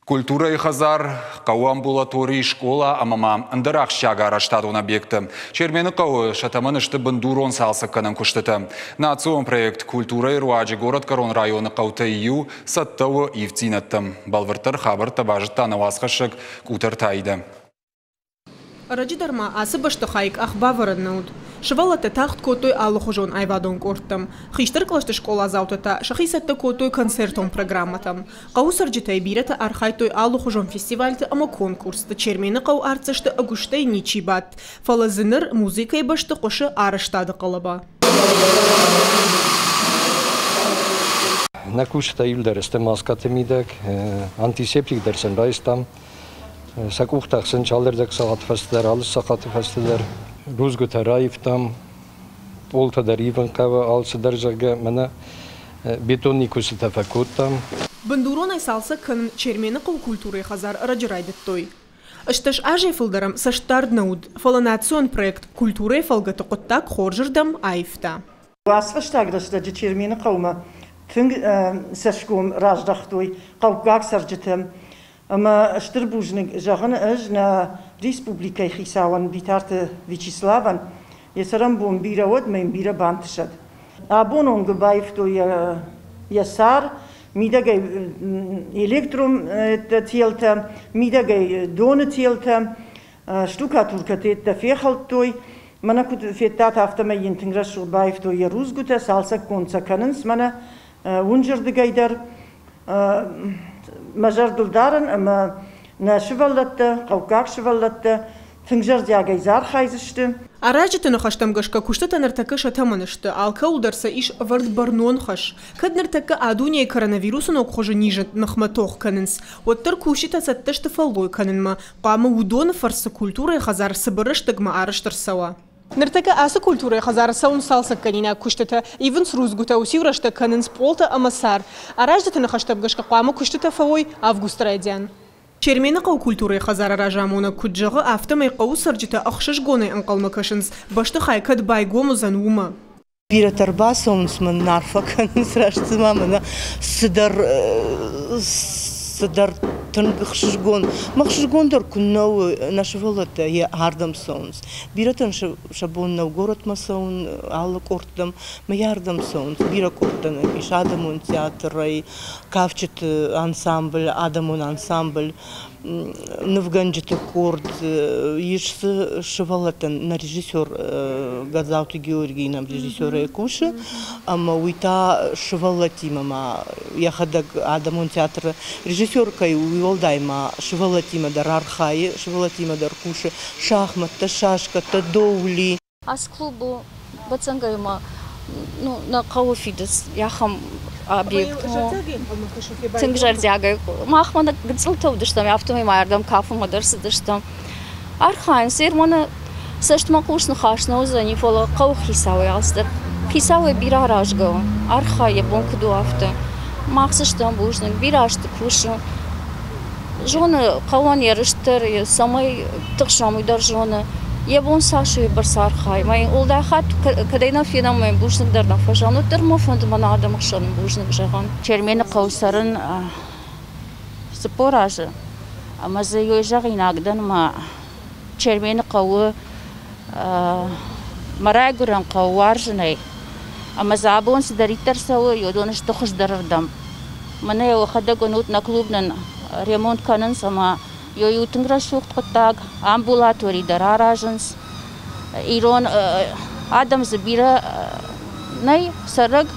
Культурӕйы хӕдзар, хъӕуы амбулатори, скъола ӕмӕ ма ӕндӕр ахсджиаг арӕзтадон объекттӕ. Чермены хъӕуы сӕ тӕмӕны сты бындурон цалцӕггӕнӕн куыстытӕ. Национ проект «Культурӕйы» руаджы горӕтгӕрон районы хъӕутӕй иу цӕттӕ у ивддзинӕдтӕм. Бӕлвырддӕр хабӕрттӕ базыдта нӕ уацхӕссӕг Къутӕрты Аидӕ. Ӕрӕджы дӕр ма ацы бӕстыхайы къах бавӕрӕн нӕ уыд. Сывӕллӕттӕ тагъд кодтой алыхуызон аивадон къордтӕм. Хистӕр кълӕсты скъоладзаутӕ та сӕхи цӕттӕ кодтой концертон программӕтӕм. Хъӕуы цӕрджытӕй бирӕтӕ архайдтой алыхуызон фестивальты ӕмӕ конкурсты. Чермены хъӕуы артдзӕсты ӕгуыстӕй ничи бадт, фӕлӕ дзы ныр музыкӕйы бӕсты хъуысы арӕзтады хъӕлӕба. Нӕ кусджытӕ иуылдӕр сты маскӕты мидӕг, антисептик дӕр сын райстам. Сӕ къухтӕ ӕхсын цалдӕр сахаты фӕстӕдӕр, алы сахаты фӕстӕдӕр рудзгуытӕ раивтам, пъолтӕ дӕр ивын хъӕуы, алцыдӕр, зӕгъгӕ, мӕнӕ бетон никуыцытӕ фӕкодтам. Бындуронӕй цалцӕг кӕнын Чермены хъӕуы культурӕйы хӕдзар ӕрӕджы райдыдтой. 18 азӕй фылдӕр ӕм цӕстдард нӕ уыд, фӕлӕ национ проект «Культурӕйы» фӕлгӕты хъуыддаг хорзырдӕм аивта. Уацфӕстаг рӕстӕджы Чермены хъӕумӕ тынг цӕсгом раздӕхтой хъӕуккаг цӕрджытӕм. Ӕмӕ стыр бузныг зӕгъын ӕз нӕ республикӕйы хицауӕн Битарты Вячеславӕн, йӕ цӕрӕнбон бирӕ уӕд ӕмӕ йын бирӕ бантысӕд. Абон онг баивтой йӕ сӕр, мидӕгӕй электрон телтӕ, мидӕгӕй доны телтӕ, штукатуркӕтӕ фехӕлдтой. Мӕнӕ куыд федтат, афтӕмӕй йын тынг рӕсугъд баивтой йӕ рудзгуытӕ, цалцӕггонд сӕ кӕнынц мӕнӕ уынджырдыгӕй дӕр. Мӕ зӕрдыл дарын ӕмӕ нӕ сывӕллӕттӕ, хъӕуккаг сывӕллӕттӕ тынг зӕрдиагӕй дзы архайдзысты. Аразджыты ныхӕстӕм гӕсгӕ куыстытӕ ныртӕккӕ сӕ тӕмӕны сты, алкӕуыл дӕр сӕ ис ӕвӕрд бӕрнон хӕс. Кӕд ныртӕккӕ а-дунейы коронавирусы ног хуызы низы ныхмӕ тох кӕнынц, уӕддӕр кусджытӕ цӕттӕ сты фӕллой кӕнынмӕ. Хъуамӕ уыдоны фӕрцы культурӕйы хӕдзар цыбыр рӕстӕгмӕ арӕзт ӕрцӕуа. Ныртӕккӕ ацы культурӕйы хӕдзары цӕуынц цалцӕггӕнинаг куыстытӕ, ивынц рудзгуытӕ, уыциу рӕстӕг кӕнынц пъолтӕ ӕмӕ цар. Аразджыты ныхӕстӕм гӕсгӕ хъуамӕ куыстытӕ фӕуой августы райдиан. Чермены хъӕуы культурӕйы хӕдзары разамонӕг куыд зӕгъы, афтӕмӕй хъӕуы цӕрджытӕ ӕхсызгонӕй ӕнхъӕлмӕ кӕсынц, бӕстыхай кӕд байгом уыдзӕн, уымӕ. Бирӕтӕ ӕрбацӕуынц мын, арфӕ кӕнынц, раст цыма мӕнӕ цыдӕр цыдӕр тынг ӕхсызгон. Мӕ ӕхсызгон дӕр куыннӕ у, нӕ сывӕллӕттӕ йӕ ардӕм цӕуынц. Бирӕтӕн сӕ бон нӕу горӕтмӕ цӕуын, алы къордтӕм, мӕ йӕ ардӕм цӕуынц. Бирӕ къордтӕ нӕм ис адӕмон театрӕй, кафджыты ансамбль, адӕмон ансамбль. Нывгӕнджыты къорд ис дзы сывӕллӕттӕн нӕ режиссер Гадзауты Георгий нӕм режиссерӕй кусы ӕмӕ уый та сывӕллӕттимӕ ма йӕхӕдӕг адӕмон театры режиссер кӕй у, уый уӕлдай ма сывӕллӕттимӕ дӕр архайы, сывӕллӕттимӕ дӕр кусы шахмӕттӕ, шашкӕтӕ, доули. Ацы клуб у бацӕнгӕймӕ ну, нӕ хъӕуы фидыц, ахӕм объект. Тынг зӕрдиагӕй. Махмӕ нӕ гыццылтӕ уыдыстӕм, афтӕмӕй ма ардӕм кафынмӕ дӕр цыдыстӕм. Архайынц, Ермоны цӕстмӕхъус ныхас нӕ уыдзӕни, фӕлӕ хъӕуы хицауӕй алцыдӕр. Хицауӕй бирӕ аразгӕ у, архайы, йӕ бон куыд у, афтӕ. Мах дзы стӕм бузныг, бирӕ азты кусы. Зоны, хъӕуӕн йӕ рыст дӕр, цӕмӕй тыхсӕм, уый дӕр зоны. Йӕ бон цас у, уыйбӕрц архайы. Мӕ уӕлдай хатт кӕдӕй нӕ фенӕм, мӕ бузныг дӕр нӕ фӕзӕгъын, уӕддӕр мӕ фӕнды мӕнӕ адӕмы хсӕн бузныг зӕгъын. Чермены хъӕуы цӕрын 40 азы ӕмӕ дзы иу зӕгъинаг дӕн мӕ Чермены хъӕуы мӕ райгуырӕн хъӕу уарзынӕй ӕмӕ дзы абон цыдӕриддӕр цӕуы, уыдон сты хуыздӕрырдӕм. Мӕнӕ уӕхӕдӕг уынут, нӕ клуб нын ремонт кӕнынц ӕмӕ иу тынг рӕсугъд хъуыддаг, амбулатори дӕр аразынц. Ирон адӕм дзы бирӕ нӕй цӕрӕг,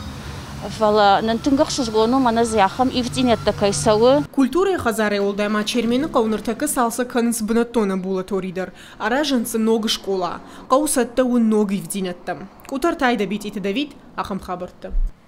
фӕлӕ нын тынг ӕхсызгон у, мӕнӕ дзы ахӕм ивддзинӕдтӕ кӕй цӕуы. Культурӕйы хӕдзарӕй уӕлдай ма Чермены хъӕуы ныртӕккӕ цалцӕг кӕнынц бынӕттон амбулатори дӕр. Аразынц дзы ног скъола. Хъӕу цӕттӕ у ног ивддзинӕдтӕм. Къутӕртӕй Дӕбитъиты Давид, ахӕм хабӕрттӕ.